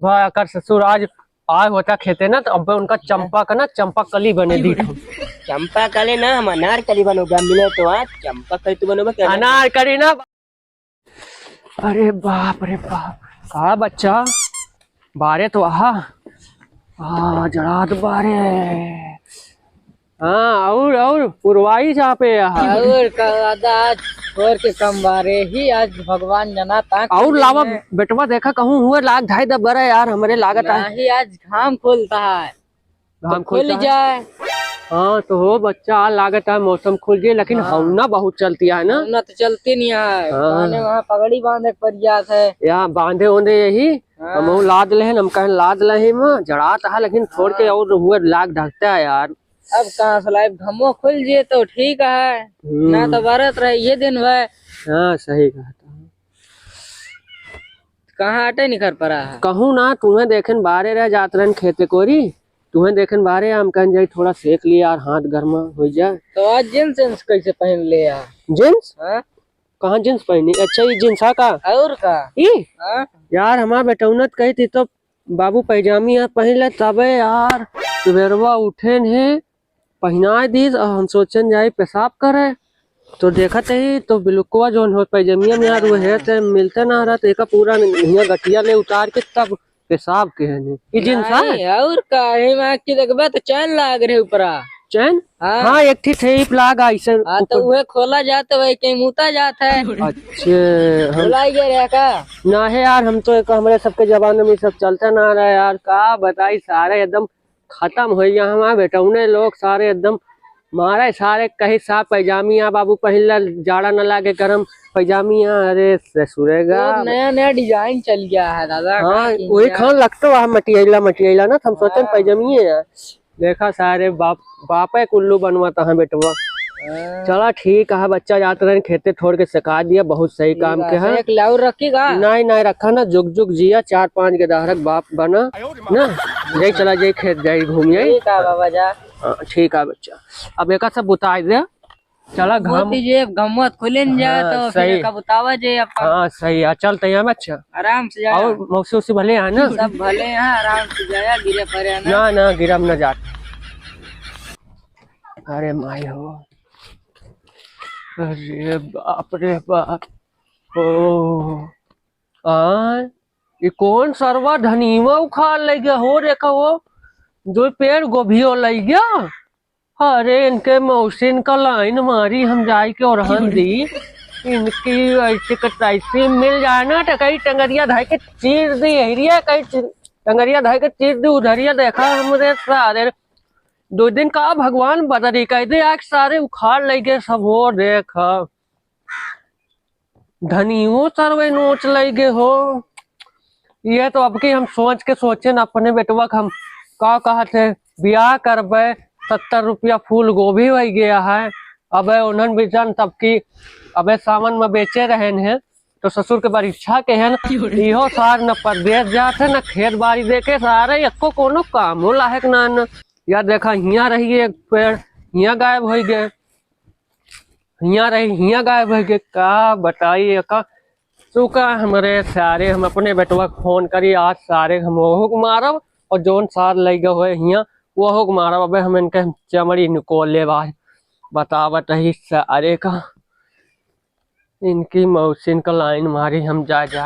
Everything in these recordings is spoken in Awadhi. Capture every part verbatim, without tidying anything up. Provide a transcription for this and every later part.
भाई, अगर ससुर आज आए होता खेते ना, तो अब उनका चंपा का ना, चंपा कली बने दी। चंपा कली ना, हम अनार कली बनोगा, मिले तो आज चंपा कली तो बनोगा क्या? अनार कली ना। अरे बाप रे बाप, का बच्चा, बारे तो आहा, आ, जड़ात बारे। हाँ, और, और पुरवाई चापे आहा। और का दादा, आज छोड़ के कम बारे ही, आज भगवान जना ताक और लावा। बेटवा देखा कहूँ हुए लाग ढाई दब बरे यार, हमरे लागत है। नहीं, आज घाम खुलता है। घाम तो खुल खुलता है। जाए। हाँ, तो हो बच्चा, आ लागत है मौसम खुल जाए, लेकिन हाँ। हवना बहुत चलती है ना। हवना तो चलती नहीं है। हाँ। माने वहाँ पगड़ी बांधे के पड़ जात है। यहाँ बांधे ओंधे यही, हाँ। हम लाद लेहन, हम कहें लाद लेही में, जड़ात है, लेकिन छोड़ के हाँ। और हुए लाग ढकता है यार। अब कहाँ से लाइब, घमो खुल जे तो ठीक है, हम्म। ना तो बरत रहे ये दिन भर। हाँ, सही कहता है। कहाँ आटे निखर पड़ा है? कहूँ ना, तुम्हें देखेन बारे रह जात रहन खेते कोरी, तुम्हें देखेन बारे, हम कहन जाई थोड़ा सेक लिया यार, हाथ गर्मा हो जाए। तो आज जींस जींस कैसे पहन ले यार? जींस? हाँ? कहाँ जींस पहनी? अच्छा, ये जींस है का? और का? ई? हाँ? यार, हमार बेटौनत कही थी तो बाबू पैजामी यार पहन ले, तबे यार सुबेरवा उठेन है, पहिनाए दीस और हम सोचेन जाई पेशाब करे, तो देखत ही तो बिलुकवा जौन हो पैजमिया में यार, वो है ते मिलते ना रहा, तो एका पूरा हियाँ गटिया ले उतार के तब पेशाब के है ने। ई जींस है? नहीं, और का, एमा की देखबे तो चैन लाग रहे ऊपरा। चैन? हाँ। हाँ, एक ठी टेप लाग ऐसे हाँ, तो ऊपर। उहे खोला जात है, वही कहीं मूता जात है। अच्छे, हम खोला ही गया रहा का? ना है यार, हम तो एक हमरे सबके जमाने में सब चलता ना रहा यार, का बताई, सारे एकदम खतम होइ गया हमार बेटौने लोग सारे एकदम मारे सारे कही साफ पैजामिया बाबू पहिन ला जाड़ा न लागे गरम पैजामिया। अरे ससुरेगा। वो नया नया design चल गया है दादा, हाँ, का किन वही गया? खान लगतो है मटियाइला मटियाइला ना, हम सोचन हाँ। पैजामिये है। देखा सारे बाप बापे कुल्लू बनवा तहाँ बेटवा। हाँ। चला ठीक है, बच्चा जात रहन खेते थोड़ के सिखा दिया, बहुत सही काम के है। एक लाउर रखी का? नहीं नहीं रखा ना, जुग जुग जिया, चार पाँच के दहरक बाप बना ना, जाई चला जाई खेत जाई घूम जाई। ठीक है बाबा जा। हाँ, ठीक है बच्चा, अब एका सब बुताई दे, चला घाम। बहुत ही जे गमत खुले न जाए हाँ, तो फिर सही। एका बुतावा जे अपन। हाँ सही है, चल तैयार बच्चा। आराम से जा। और मौसी उसी भले है ना? सब भले हैं, आराम से जाया, गिरे पड़े ना। ना ना, गिरम ना जात। अरे माई हो, अरे बाप रे बाप। ओ, आ, ये कौन सरवा धनीवा उखाड़ ले गया हो? देखा हो, दो पेड़ गोभियो ले गया। अरे इनके मौसिन का लाइन मारी, हम जाई के ओरहन दी। इनकी ऐसे क तैसे मिल जाए ना तो कहीं टंगरिया धाई के चीर दी, हिरिया कहीं चीर-, टंगरिया धाई के चीर दी, उधरिया देखा हमरे सारे। दो दिन का भगवान बदरी कह दे, आज सारे उखाड़ ले गए सब हो, देख। धनियो सरवे नोच लइ गे हो। ये तो अब की हम सोच के सोचे न अपने बेटवा के हम का कहत है, बियाह करबे, सत्तर रुपया फूल गोभी होइ गया है। अबे उन्हन बेचन तब की, अबे सावन में बेचे रहन है, तो ससुर के परीक्षा के है न, इहो सार न परदेस जात है, न खेत बाड़ी देखे, सारे एको कोनो कामो लायक ना न। या देखा, हियाँ रही एक पेड़, हियाँ गायब होइ गए। हियाँ रही, हियाँ गायब होइ गए, का बताई एका। तू का हमरे सारे, हम अपने बेटवा के फोन करी, आज सारे हम ओहू के मारब, और जौन सार लइ गए होए हियाँ, ओहू के मारब। अबे हम इनके हम चमड़ी निकोल लेब आज, बतावत ही सारे का। इनकी मौसिन का लाइन मारी हम जा जा।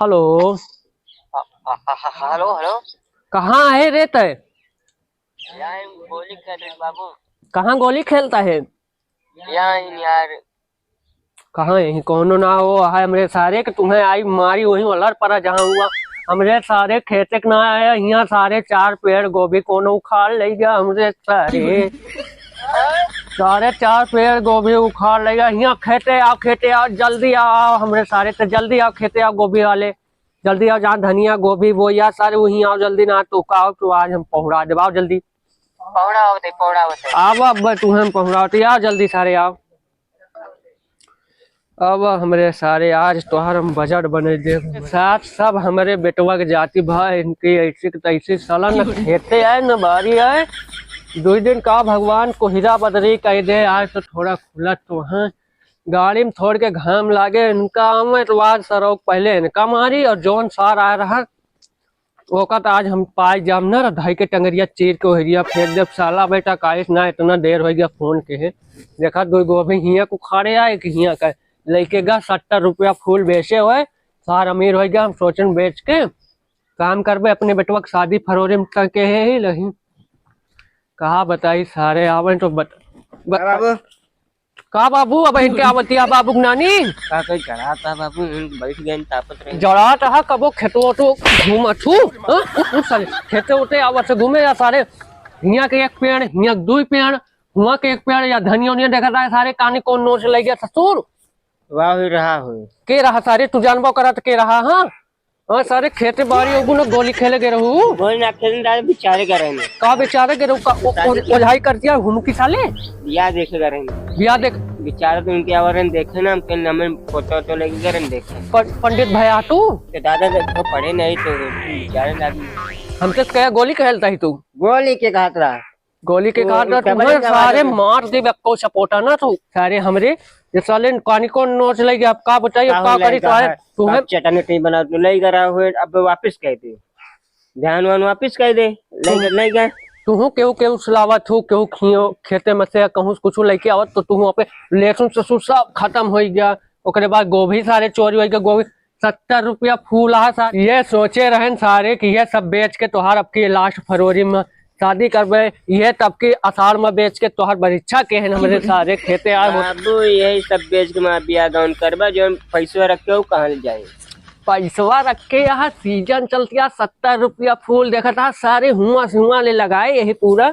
हेलो। ह-, ह-, ह-, हेलो, हेलो। कहाँ है रे तै? यार, गोली खेल रहे बाबू। कहाँ गोली खेलता है? यहाँ ही यार। कहाँ यहीं कोनो ना हो, हाय हमरे सारे के तुम्हें आई मारी वहीं वलर परा जहाँ हुआ। हमरे सारे खेते के ना आया, यहाँ सारे चार पेड़ गोभी कोनो उखाड़ ले गया हमरे सारे। सारे चार पेड़ गोभी उखाड़ ले गया, यहाँ खेते आओ, खेते आओ, जल्दी आओ, आओ हमरे सारे तो जल्दी आओ, खेते आओ गोभी वाले। जल्दी आओ, जहाँ धनिया, गोभी बोया, सारे वहीं आओ, जल्दी ना तो का आओ, तो आज हम पहुड़ा देब, आओ जल्दी। पहुड़ा होते, पहुड़ा होते। आवा, अब तू हम पहुड़ा होते, आओ जल्दी सारे आओ। अब हमरे सारे आज तोहार हम बजट बने देब। साथ सब हमरे बेटवा के जाति भा, इनकी ऐसी के तैसी साला न खेते आए न बारी आए। दो दिन का भगवान कोहिरा बदरी कह दे, आज तो थोड़ा खुला तो है। गाड़ी में थोड़ के घाम लागे इनका, आवे तो आज सरौक पहले इनका मारी और जौन सार आ रहा ओका तो आज हम पाई जाम ना, धई के टंगरिया चीर के ओहरिया फेंक देब। साला बेटा काइस ना, इतना देर हो गया फोन के है। देखा दो गो अभी हियाँ को खड़े आए कि हियाँ का लइके गा सत्तर रुपया फूल बेचे होए, सार अमीर हो गया। हम सोचन बेच के काम करबे, अपने बेटवा के शादी फरवरी में तक के है ही नहीं। कहा बताई सारे आवन तो बत, बत, का बाबू? का बाबू, अब इनके आवतिया बाबू के नानी? का कही जड़ात है बाबू, हम बैठ गए तापत रहे। जड़ात है, कबो खेतो ओतो घूमत हूँ, हाँ? उठ, उठ सारे, खेते ओते आवत से घूमे या सारे, हियाँ के एक पेड़, हियाँ के दुई पेड़, हुआँ के एक पेड़, या धनिया उनिया देखत है सारे, कानी कौन नोच ले गया ससुर? वाह हुई रहा हुई। के रहा सारे, तू जानबो करत के रहा, हाँ? हाँ, सारे खेते बाड़ी ओगु न गोली खेले गए रहू। गोली ना खेले दादा, बेचारे गए रहने। का बेचारे गए रहू? का ओ-, ओ-, ओझाई कर दिया हुनु की साले? बियाह देखे गए रहने। बियाह देख। बेचारे तो उनके आवर देखे ना, हम कहीं नमन फोटो वोटो लेके गए रहने देखे। प-, पंडित भया तू? तो दादा जब तो पढ़े नहीं तो बेचारे लागी। हमसे कहे गोली खेलता ही तू? गोली के कहत रहा। गोली के तो काट रहा, उनका तुम्हें बदल जवाब सारे दे। मार दे, बक्को सपोटा ना तू, सारे हमरे, ये साले कानी कौन नोच लेगी, अब का बताइए, अब का का हो करी, लेगा सारे है? तुम्हें अब चटनी उटनी बना, तू ले करा हुए, अब वापस कह दे, ध्यान वान वापस कह दे, ले तुम गए, ले गए। तुहू केहू, केहू सुलावत हो, केहू खियो, खेते में से कहूँ से कुछ लेके आवत, तो तुहू पे लहसुन ससुर सब खत्म हो गया, ओकरे बाद गोभी सारे चोरी हो गया, गोभी सत्तर रुपया फूल है सारे। ये सोचे रहन सारे कि ये सब बेच के तोहार अब की लास्ट फरवरी में शादी करबे, ये तब की अषाढ़ में बेच के तोहार बरीक्षा के हन हमरे सारे खेते आए हो। बाबू, यही सब बेच के मैं बियाह गौन करबा, जौन पैसवा रखे हो, कहाँ ले जाए? पैसवा रख के यहाँ सीजन चलतिया, सत्तर रुपया फूल देखत हा सारे, हुआं से हुआं ले लगाए यही पूरा।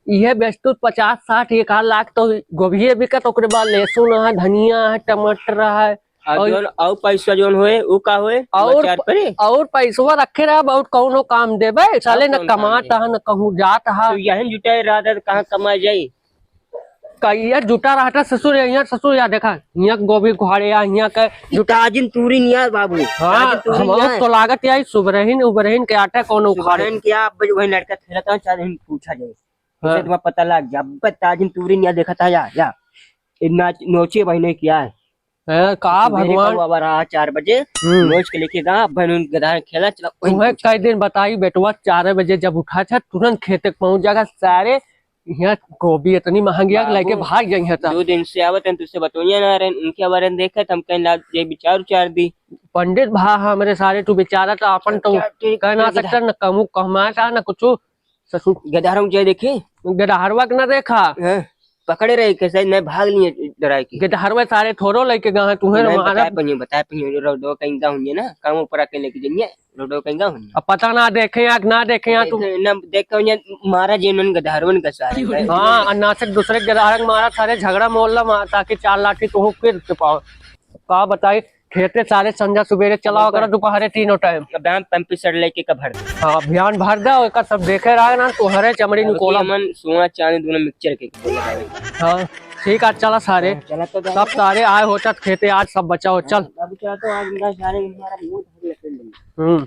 इहे बेचतू पचास, साठ, एक आध लाख तो गोभिये बिकत, ओकरे बाद लहसुन है, धनिया है, टमाटर है, और और जौन, और पैसा जौन होए, उ का होए? और मचार परे? और पैसवा रखे रहा, बहुत कौनो काम देबे, साले और न कौन काम कमात दे? है, न कहूँ जात है। तो यही जुटाए रहा था, तो कहाँ कमाए जाई? कहिया जुटा रहता ससुर, यहाँ ससुर, या देखा, यहाँ गोभी घोड़े, या यहाँ के जुटा। ताजिन तूरी निया बाबू, हाँ, ताजिन तूरी हम निया। तो लागत या सुबरहिन, उबरहिन के आटा कौन उखाड़े? सुबरहिन के आप वही लड़का खेलता है, चाहे पूछा जाए। हाँ। उसे तुम्हारा पता लग जा, अब ताजिन तूरी निया देखा था या, या। इतना नोचे भाई ने किया है। हैं, का सुबेरे भगवान? का हुआ रहा चार बजे, हम्म। नोच के लेके गा, बहन उन गधा खेला, चला, वही तुम्हें पूछा। कई दिन बताई बेटवा, चार बजे जब उठा था, तुरंत खेते के पहुंच जाएगा सारे। यहाँ गोभी इतनी महंगी है कि बाबू, लेके भाग जाइए था। दो दिन से आवत हैं, तुझसे बतौनिया ना रहे, उनके बारे में देखा था, हम कहीं लाग जे विचार उचार दी। पंडित भा हमरे सारे, तू बेचारा तो अपन तो क्या, क्या, कह ना क्या सकता, न कमू कमाता, न कुछ। ससुर। गदहरवा के जाए देखे? गदहरवा के ना देखा। हाँ, पकड़े रहे कैसे, नहीं भाग लिए डराए के। गदहरवा सारे थोड़ो लेके गए हैं, तुम्हें नहीं, मारा। बताए पहिए, बताए पहिए, रोडो कहीं का हुई ना, काम ऊपर आके लेके जाइए, रोडो कहीं का हुई। अब पता ना देखे या ना देखे या तू। देखे, ना देखे हुई, मारा जे उन्होंने गदहरवन का सारे। हाँ, और ना से दूसरे गदहरक मारा, सारे झगड़ा मोहल्ला में, ताकि चार लाठी तू फिर चुपाओ। का बताई, खेते सारे संझा सुबेरे चलावा करा, दोपहरे तीनों टाइम। अब हम पंपी सेट लेके का भर दे। हाँ, अभियान भर दे, ओकर सब देखे रहा ना, तोहरे चमड़ी अब निकोला। की मन सोना चांदी दोनों मिक्सचर के बोले जावे। हाँ, ठीक है, चला सारे। हाँ, चला तो जाओ। सब सारे आए होता खेते, आज सब बचाओ, चल। अब क्या तो आज इनका सारे हमारा मुंह धर लेते हैं। हम्म,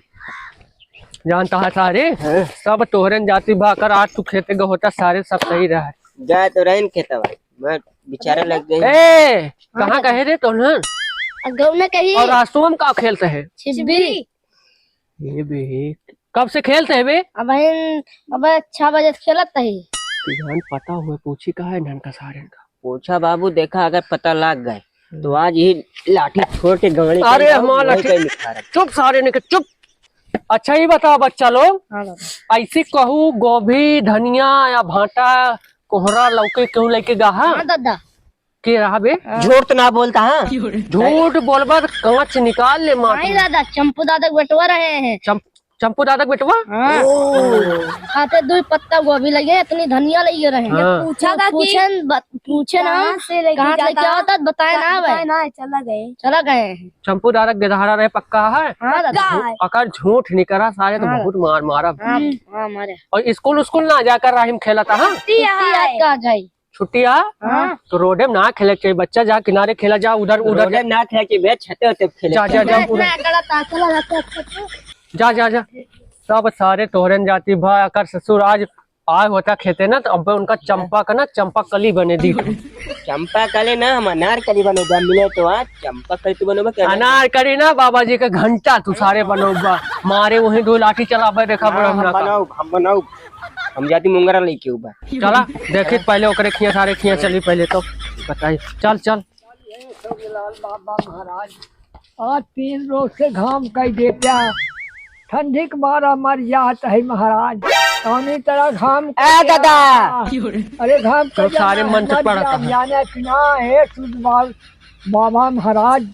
जानता है सारे, हाँ। सब तोहरे जाति भाकर आज तू खेते गए होता, सारे सब सही रहा। जा तो रहे खेतवा। मैं बेचारे लग गए। ए, कहाँ हाँ। कहे रे तोहन? गौना कही। और रास्तों में का खेलते हैं? छिब्बी। ये बे, कब से खेलते हैं बे? अब हम, अब छह बजे से खेलत है। तुझान पता हुए पूछी कहा है ननका सारन का? पूछा बाबू, देखा अगर पता लग गए तो आज ही लाठी छोड़ के गंगड़ी अरे कर हमारा वहीं लाठी। कहीं निखारब। चुप सारे ने के चुप। अच्छा, ये बताओ बच्चा लोग, हाँ बाबा। ऐसी कहू गोभी, धनिया या भांटा, कोहरा, लौकी केहू लेके गा हा? हाँ दादा। के रहा बे? हाँ। झूठ तो ना बोलता, हाँ? झूठ बोलबा तो कांच निकाल ले मार। नहीं दादा, चंपू दादा के बेटवा रहे हैं। चंप-, चंपू दादा के बेटवा? हाँ। ओ। आते दो पत्ता गोभी लगे, इतनी धनिया लगे रहे। हाँ। पूछा था कि पूछे न, ब-, पूछे ना, कहाँ से लेके कहाँ से लेके जाता? आवता, बताए ना बे। बताए ना, चला गए। चला गए हैं। चंपू दादा के गदहरा रहे, पक्का है? हाँ दादा। पक्का है। अगर झूठ निकला सारे तो हाँ। बहुत मार मारा। हाँ, हाँ, मारे। और स्कूल, स्कूल ना जाकर राहिम खेला था, हाँ? छुट्टी है। छुट्टी आज का जाई? छुट्टी आ? हाँ। तो रोडे में ना खेले के चाहिए, बच्चा जा किनारे खेला जा, उधर, उधर रोडे में ना खेले के चाहिए, छते होते खेले जा, जा, जा, उधर। जा, जा, जा। सब सारे तोहरन जाति भा, अकर ससुर आज आए होता खेते ना, तो अब उनका चंपा का ना, चंपा कली बने दी। चंपा कली ना, हम अनार कली बनोबा, मिले तो आज चंपा कली तू बनोबा क्या? अनार कली ना, बाबा जी का घंटा तू सारे बनोबा। मारे वहीं दो लाठी चलाबे, देखा हाँ, बड़ा हम ना का। बनाओ, हम बनाओ, हम जाती मुंगरा लेके उबा। चला, देखित पहले ओकरे खिया, सारे खिया चली पहले तो बताई। चल, चल। लाल बाबा महाराज, आज तीन रोज से घाम कई देता, ठंडी के मारा मर जात है महाराज। कौनी तरह घाम ए दादा। अरे घाम तो कई सारे जाना, मन से मर पड़त जा, है। जाने कि ना है सुध बाल-, बाबा महाराज।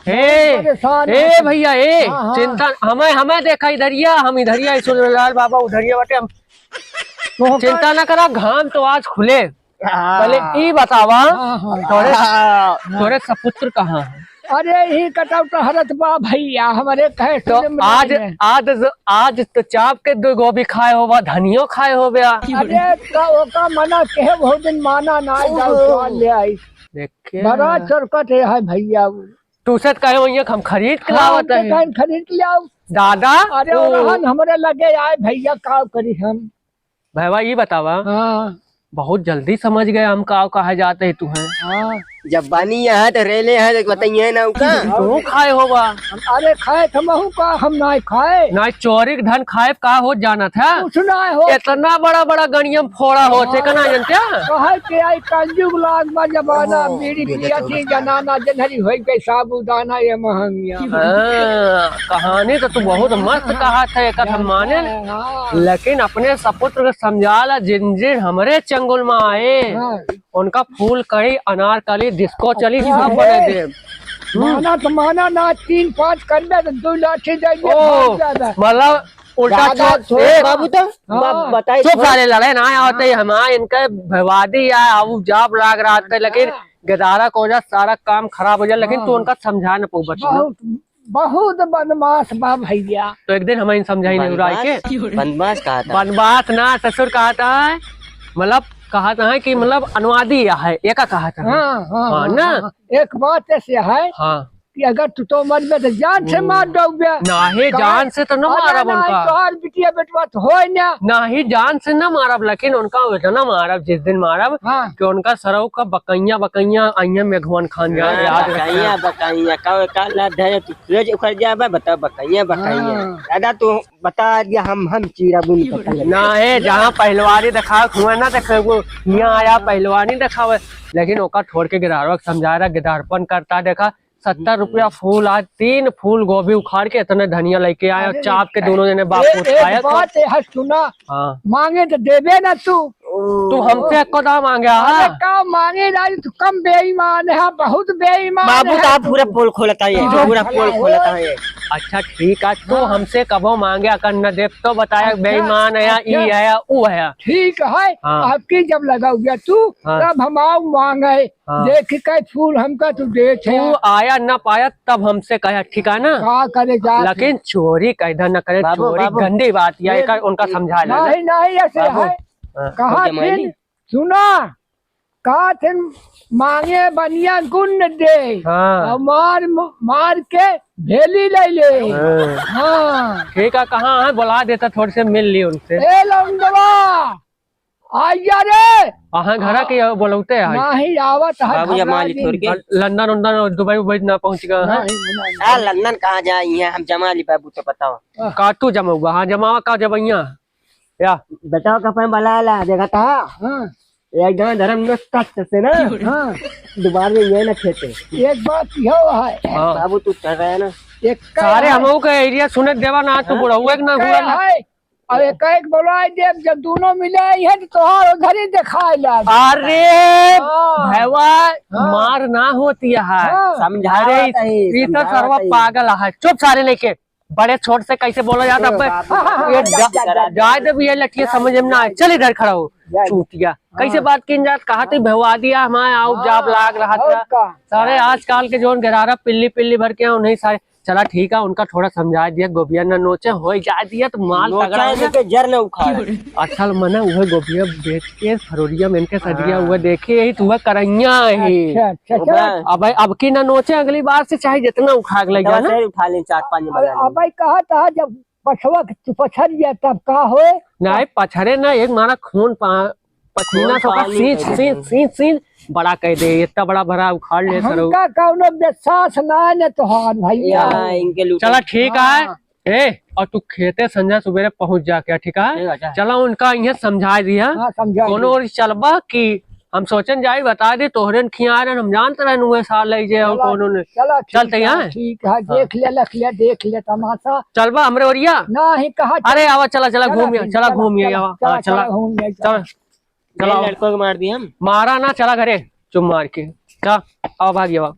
ए, परेशान ए है। भैया, ए, हाँ, हाँ। चिंता, हमें, हमें देखा इधरिया, हम इधरिया, सुध लाल बाबा उधरिया बाटे, हम तो का चिंता ना करा, घाम तो आज खुले। हाँ। पहले ई बतावा, हाँ, हाँ। तोरे, हाँ। तोरे सपुत्र कहाँ है? अरे, ई कटौत हरत बा भैया, हमरे कहे तो सुने में आज, नहीं है। आज, आज तो चाप के दो गोभी खाए होबा, धनियो खाए होबे। अरे, तो ओका मना कहे, बहुत दिन माना ना, जाओ ओहो। स्वाद ले आई। देखे। बड़ा चरकट है, है भैया। तू से कहे वही हम खरीद के हाँ, लावत हमके है। कहीं खरीद के ले आओ। दादा, अरे, तू ओरहन हमरे लगे आए भैया, का करी हम? भैया, ई बतावा। हाँ। बहुत जल्दी समझ गए हम का कहा जाते हैं तुहें। हाँ। जब बानी यहाँ तो रेले हैं, तो बताइए ना उका। तू खाए होबा। अरे खाए तो महू का, हम ना खाए। ना चोरी के धन खाए का हो जाना था। कुछ ना हो। इतना बड़ा बड़ा गणियम फोड़ा हो, हाँ। ठिकाना जनते? कहे के आई कलयुग लाग बा जमाना, हाँ, बीड़ी ये तो पिया थी जनाना, जनहरी होई के साबूदाना ये महंगिया। हाँ, कहानी तो तू बहुत मस्त कहा था, एक हम माने। हाँ। लेकिन अपने सपुत्र के समझा ला, जिन जिन हमरे चंगुल में आए, हाँ। उनका फूल कड़ी, अनारकली, डिस्को चली, सब बने दे। हम्म। माना तो माना ना, तीन पाँच कर दे तो दो लाठी दे दे, ओ, बहुत ज्यादा। मतलब उल्टा दादा, चोर, छोड़ ए, बाबू तो, हाँ। ब-, बताई चुप छोड़। सारे लड़े ना आवते, हाँ। हमारे इनके भवादी या आऊ जाब लाग रहा था, लेकिन हाँ। गदारा को जा सारा काम खराब हो जाए, लेकिन तू हाँ। उनका समझा न पाऊ बचना। बहुत बहुत बदमाश बा भैया। तो एक दिन हमारे समझाई नहीं उड़ाई के। बदमाश? बदमाश कहा था। बदमाश ना ससुर कहा था है, मतलब कहा था है कि मतलब अनुवादी है, एका कहा था है। हाँ, हाँ, हाँ, हाँ, ना? हाँ। एक बात ऐसे है हाँ। कि अगर तू तो मर में तो जान से मार दो बे। नहीं, का-, जान से तो न मारब उनका। तोहार बिटिया बेटवा तो होए ना। नहीं, जान से न मारब, लेकिन उनका इतना मारब, जिस दिन मारब हाँ। कि उनका सरऊ का बकैया, बकैया अइहें मेघवन खान जा, हाँ, याद रखना। बकैया, बकैया, का, का लाभ है, तू रोज उखड़ जाबे, बताओ, बकैया, बकैया। हाँ। दादा, तू बता दिया, हम, हम चीरा बुन के पकड़ लेंगे। ना, ए, जहाँ पहलवानी देखावे, हुआ ना देखे, वो यहाँ आया पहलवानी देखावे, लेकिन ओका छोड़ के गिदारवा के समझा रहा, गिदारपन करता, देखा, सत्तर रुपया फूल, आज तीन फूल गोभी उखाड़ के इतने धनिया लेके आए और अरे, चाप के दोनों जने बाप ए-, पूत एक खाए। बात है, सुना, हाँ। मांगे तो देबे ना तू। तू हमसे एको दाम मांगे, अरे हाँ? का मांगे ना, तू कम बेईमान है, बहुत बेईमान बाबू है तो आप तू। पूरा पोल खोलता है, हाँ, पूरा भला पोल हो। खोलता है। अच्छा ठीक है, तू हाँ। हमसे कबो मांगे, अगर न देब तो बताया अच्छा, बेईमान है, अच्छा। ई है, ऊ है। ठीक है, हाँ। आपकी जब लगाओगे तू, हाँ। तब हम आओ मांगे। हाँ। देख के फूल हमका तू देत है। तू आया ना पाया तब हमसे कहा, ठीक है ना? का करे जात लेकिन है? चोरी कैदा न करे, बाबू, चोरी बाबू। गंदी बात, या ये एकर उनका समझा ले। नहीं, नहीं, ऐसे बाबू। है। हाँ। कहा हो जमाई। थिन, सुना, कहा थिन, मांगे बनिया गुण दे, हाँ। और मार, मार के भेली ले ले। हाँ। हाँ। ठीक है, कहाँ है? बुला देता, थोड़े से मिल ली उनसे। ए लौंडवा, आइया रे। अहाँ घरा के बोलौते है। नाही आवत है, बाबू घबरा जमाली थोड़ के। गेल। लंदन उंदन दुबई उबई ना पहुँच गए हैं। नहीं, नहीं। आ, लंदन कहाँ जाए, यहाँ हम जमाली बाबू तो बताओ। का तू जमाऊबा? हाँ, जमावा का जबैया? या। बेटा का अपन बला ला, देखा था? हाँ। एक जगह धर्म में कष्ट से ना। हाँ। दोबारा में ये ना खेते। एक बात यो है। हाँ। बाबू तू चल रहा है ना। एक सारे का हमहू के एरिया सुने देवा ना, तू हाँ। बुढ़ऊ एक ना एक हुआ ना। है। अब एक एक बोलाए देब, जब दोनों मिले आई है तो तोहार उधर ही दिखाए लाग। अरे हाँ। भैया, हाँ। मार ना होती है। हाँ। समझावत अरे, है, ई तो समझावत सरवा है। पागल है। चुप सारे लेके। बड़े छोट से कैसे बोला जाता ए है? बाबू, ये जा-, जा-, जा-, जा-, जाए दे भी ये लठिया समझ में ना आए। चल इधर खड़ा हो, जा। चूतिया। कैसे हाँ। बात की जात? कहा थी भैया दिया हमारे आओ हाँ, जाब लाग रहा और था। का? सारे आजकल के जोन गरारा पिल्ली पिल्ली भर के हैं, उन्हें सारे चला ठीक है, उनका थोड़ा समझा दिया, गोभिया न नोचे, हो जा दिया तो माल नोचा तगड़ा है है। के जर न उखाड़। असल में ना, वह गोभिया बेच के फरोरिया में इनके सदिया हाँ। हुआ देखे, यही तो वह करैया है। अच्छा, अच्छा, चलो। अब, अब की ना नोचे, अगली बार से चाहे जितना उठा के ले तो जाना। वैसे ही उठा लें, चार पाँच अब, बना लें। अब भाई कहा था जब पछवा के तू पछर गया तब का होए? नहीं, पछरे ना, एक मारा खून पा-, पसीना खून से ओकर पानी सींच, कर सींच, दे। सींच, सींच बड़ा कर दे, इतना बड़ा भरा उखाड़ ले सरऊ। हमका कौनो विश्वास ना है न तोहार भैया। या, इनके लूटे। चला ठीक है। हाँ। ए, और तू खेते संझा सुबेरे पहुँच जा क्या, ठीक है? ठीक है, अच्छा। चला उनका इहे समझा दिया। हाँ, समझा कोनो दिया। ओर चलबा कि हम सोचन जाई, बता दे, तोहरे न खिया रहन, हम जानत रहन उहे साल लई जे और चला, कोनो ने। चला, ठीक चलते है, हैं? ठीक है, हाँ। देख ले, लख ले, देख ले तमाशा। चलबा हमरे ओरिया? नाही, कहाँ अरे, चल-, आवा, चला, चला, चला, घूम, ठीक, चला, चला, घूम, चला, आवा। चला, हाँ, चला, चला। घूम, चला। चला, चला, ये आओ। लड़कों को मार दिया हम। मारा ना, चला घरे, चुप मार के। चला, आओ, भाग, आवा।